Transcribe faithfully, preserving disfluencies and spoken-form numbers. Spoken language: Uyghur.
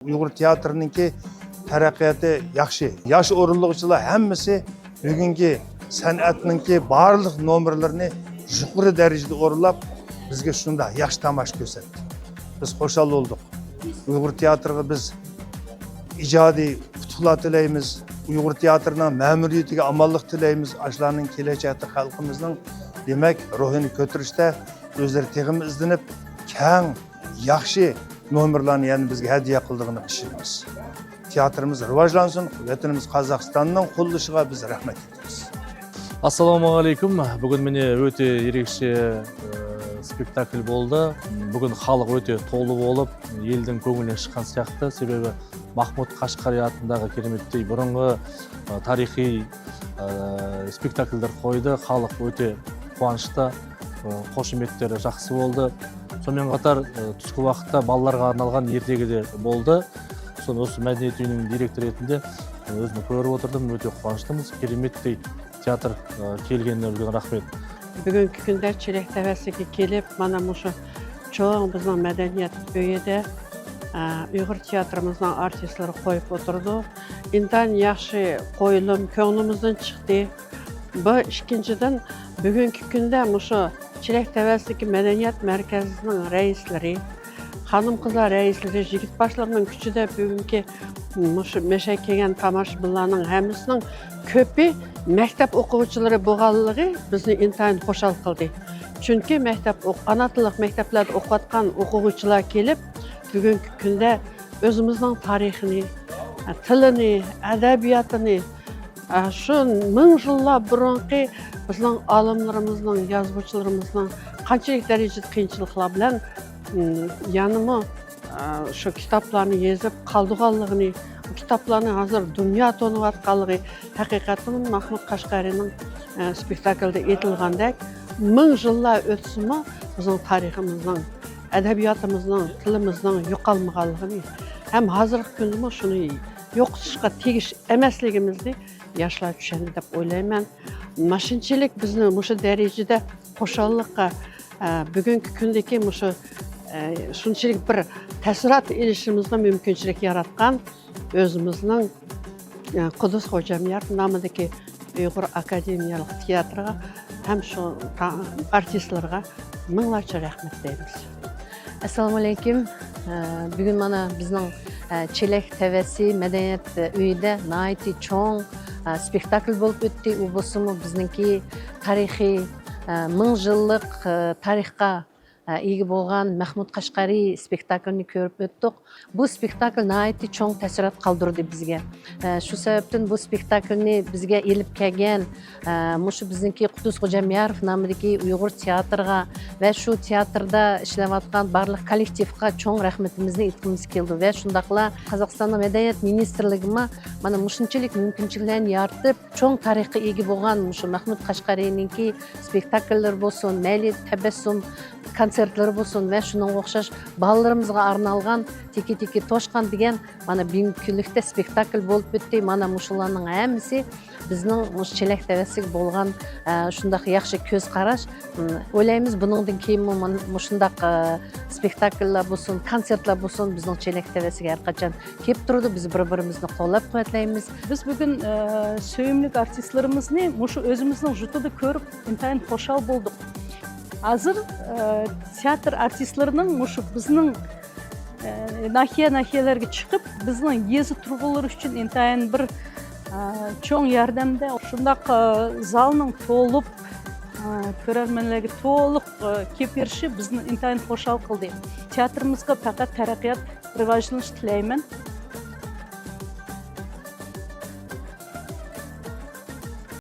ئۇيغۇر تىياتىرىنىڭكى تەرەققىياتى ياخشى. ياش ئورۇنلىغۇچىلار ھەممىسى بۈگۈنكى سەنئەتنىڭكى بارلىق نومۇرلىرىنى يۇقىرى دەرىجىدە ئورۇنلاپ، بىزگە شۇنداق ياخشى تاماشا كۆرسەتتى. بىز خۇشال بولدۇق. ئۇيغۇر تىياتىرىغا بىز ئىجادىي ئۇتۇقلار تىلەيمىز. ئۇيغۇر تىياتىرىنىڭ مەمۇرىيىتىگە ئامانلىق تىلەيمىز. ئاشۇلارنىڭ كېلەچەكتە خەلقىمىزنىڭ، دېمەك، روھىنى كۆتۈرۈشتە ئۆزلىرى تېخىمۇ ئىزدىنىپ، كەڭ، ياخشى نومۇرلارنى يەنە بىزگە ھەدىيە قىلىدىغىنىغا ئىشىنىمىز. تىياتىرىمىز راۋاجلانسۇن، ۋەتىنىمىز قازاقىستاننىڭ قوللىشىغا بىز رەھمەت ئېيتىمىز. ئەسسالامۇ ئەلەيكۇم. بۈگۈن مېنى ئۆتە يىرىكچى، ئە، سپېكتاكل بولدى. بۈگۈن خەلق ئۆتە تولۇ بولۇپ، ئېلنىڭ كۆڭلى چىققان سىياقتا. سەۋەبى مەھمۇد قەشقەرى ئاتىنداغى كېرىمەتلىك بۇرۇنقى، ئە، تارىخىي، ئە، سپېكتاكللار قويدى. خەلق ئۆتە قۇۋانچتا، ئە، قوشۇمەتلىرى ياخشى بولدى. شۇنىڭ قاتار، ئە، تۈشكى ۋاقىتتا بالىلارغا ئارنالغان ئىرتېكى بولدى. شۇنى ئۆز مەدەنىيەت ئۆيىنىڭ دىرېكتورى رېتىندە ئۆزۈم كۆرۈپ ئولتۇردۇم، ئۆتە قۇۋانچلىق، كېرىمەتلىك تىياتىر، ئە، كەلگىنىگە ئۈلگۈن رەھمەت. بۈگۈنكى كۈندە چېلەك تەۋەسىگە كېلىپ، مانا مۇشۇ چوڭ بىزنىڭ مەدەنىيەت ئۆيىدە، ئە، ئۇيغۇر تىياتىرىمىزنىڭ ئارتىسلىرى قويۇپ ئولتۇردى. ئىنتايىن ياخشى قويۇلۇم، كۆڭلىمىزدىن چىقتى. بۇ ئىككىنچىدىن، بۈگۈنكى كۈندە مۇشۇ چېلەك تەۋەسىدىكى مەدەنىيەت مەركەزىنىڭ رەئىسلىرى، خانىم-قىزلار رەئىسلىرى، يىگىت باشلىرىنىڭ كۈچىدە بۈگۈنكى مۇشۇ مەشەگە كەلگەن تاماشىبىنلارنىڭ ھەممىسىنىڭ كۆپى مەكتەپ ئوقۇغۇچىلىرى بولغانلىقى بىزنى ئىنتايىن خۇشال قىلدى. چۈنكى مەكتەپ ئوق-، ئانا تىللىق مەكتەپلەردە ئوقۇۋاتقان ئوقۇغۇچىلار كېلىپ، بۈگۈنكى كۈندە ئۆزىمىزنىڭ تارىخىنى، تىلىنى، ئەدەبىياتىنى، ئە، شۇ مىڭ يىللار بۇرۇنقى بىزنىڭ ئالىملىرىمىزنىڭ، يازغۇچىلىرىمىزنىڭ قانچىلىك دەرىجىدە قىيىنچىلىقلار بىلەن، ئىم، يەنىمۇ، ئە، شۇ كىتابلارنى يېزىپ قالدۇرغانلىقىنى، ئۇ كىتابلارنى ھازىر دۇنيا تونۇۋاتقانلىقى، ھەقىقەتەن مەھمۇد قەشقەرىنىڭ، ئە، سپېكتاكلىدا ئېيتىلغاندەك، مىڭ يىللار ئۆتسىمۇ بىزنىڭ تارىخىمىزنىڭ، ئەدەبىياتىمىزنىڭ، تىلىمىزنىڭ يوقالمىغانلىقىنى ھەم ھازىرقى كۈندىمۇ شۇنى يوقىتىشقا تېگىش ئەمەسلىكىمىزنى ياشلار چۈشەندى دەپ ئويلايمەن. ماشۇنچىلىك بىزنى مۇشۇ دەرىجىدە خۇشاللىققا، ئە، بۈگۈنكى كۈندىكى مۇشۇ، ئە، شۇنچىلىك بىر تەسىرات ئېلىشىمىزغا مۇمكىنچىلىك ياراتقان ئۆزىمىزنىڭ، ئە، قۇددۇس خوجاميارov نامىدىكى ئۇيغۇر ئاكادېمىيەلىك تىياتىرىغا ھەم شۇ تا-، ئارتىسلىرىغا مىڭلارچە رەھمەت دەيمىز. ئەسسالامۇئەلەيكۇم. ئە، بۈگۈن مانا بىزنىڭ، ئە، چېلەك تەۋەسى مەدەنىيەت ئۆيىدە ناھايىتى چوڭ، ئە، سپېكتاكل بولۇپ ئۆتتى. ئۇ بولسىمۇ بىزنىڭكى تارىخىي، ئە، مىڭ يىللىق، ئە، تارىخقا، ئە، ئىگە بولغان مەھمۇد قەشقەرى سپېكتاكلىنى كۆرۈپ ئۆتتۇق. بۇ سپېكتاكل ناھايىتى چوڭ تەسىرات قالدۇردى بىزگە. ئە، شۇ سەۋەبتىن بۇ سپېكتاكلنى بىزگە ئېلىپ كەلگەن، ئە، مۇشۇ بىزنىڭكى قۇددۇس خوجامياروف نامىدىكى ئۇيغۇر تىياتىرىغا ۋە شۇ تىياتىردا ئىشلەۋاتقان بارلىق كوللېكتىپقا چوڭ رەھمىتىمىزنى ئېيتقۇمىز كېلىدۇ. ۋە شۇنداقلا قازاقىستاننىڭ مەدەنىيەت مىنىستىرلىكىمۇ مانا مۇشۇنچىلىك مۇمكىنچىلىكلەرنى يارىتىپ، چوڭ تارىخقا ئىگە بولغان مۇشۇ مەھمۇد قەشقەرىنىڭكى سپېكتاكللىرى بولسۇن، مەيلى تەبەسسۇم كونسېرتلىرى بولسۇن ۋە شۇنىڭغا ئوخشاش بالىلىرىمىزغا ئارنالغان تېكى تېكى توشقان دېگەن مانا بۈگۈنكى كۈنلۈكتە سپېكتاكل بولۇپ ئۆتتى. مانا مۇشۇلارنىڭ ھەممىسى بىزنىڭ مۇشۇ چېلەك تەۋەسىگە بولغان، ئە، شۇنداق ياخشى كۆز قاراش. ئويلايمىز، بۇنىڭدىن كېيىنمۇ مۇن-، مۇشۇنداق، ئە، سپېكتاكللار بولسۇن، كونسېرتلار بولسۇن، بىزنىڭ چېلەك تەۋەسىگە ھەر قاچان كېلىپ تۇرىدۇ. بىز بىر-بىرىمىزنى قوللاپ-قۇۋۋەتلەيمىز. بىز بۈگۈن، ئە، سۆيۈملۈك ئارتىسلىرىمىزنى مۇشۇ ئۆزىمىزنىڭ يۇرتىدا كۆرۈپ، ئىنتايىن خۇشال بولدۇق. ھازىر، ئە، تىياتىر ئارتىسلىرىنىڭ مۇشۇ بىزنىڭ، ئە، ناھىيە-ناھىيەلەرگە چىقىپ، بىزنىڭ يېزا تۇرغۇنلىرى ئۈچۈن ئىنتايىن بىر، ئە، چوڭ ياردەمدە. شۇنداق، ئە، زالنىڭ تولۇپ، ئە، كۆرەرمەنلەرگە تولۇق، ئە، كېلىپ بېرىشى بىزنى ئىنتايىن خۇشال قىلدى. تىياتىرىمىزغا پەقەت تەرەققىيات، راۋاجلىنىش تىلەيمەن.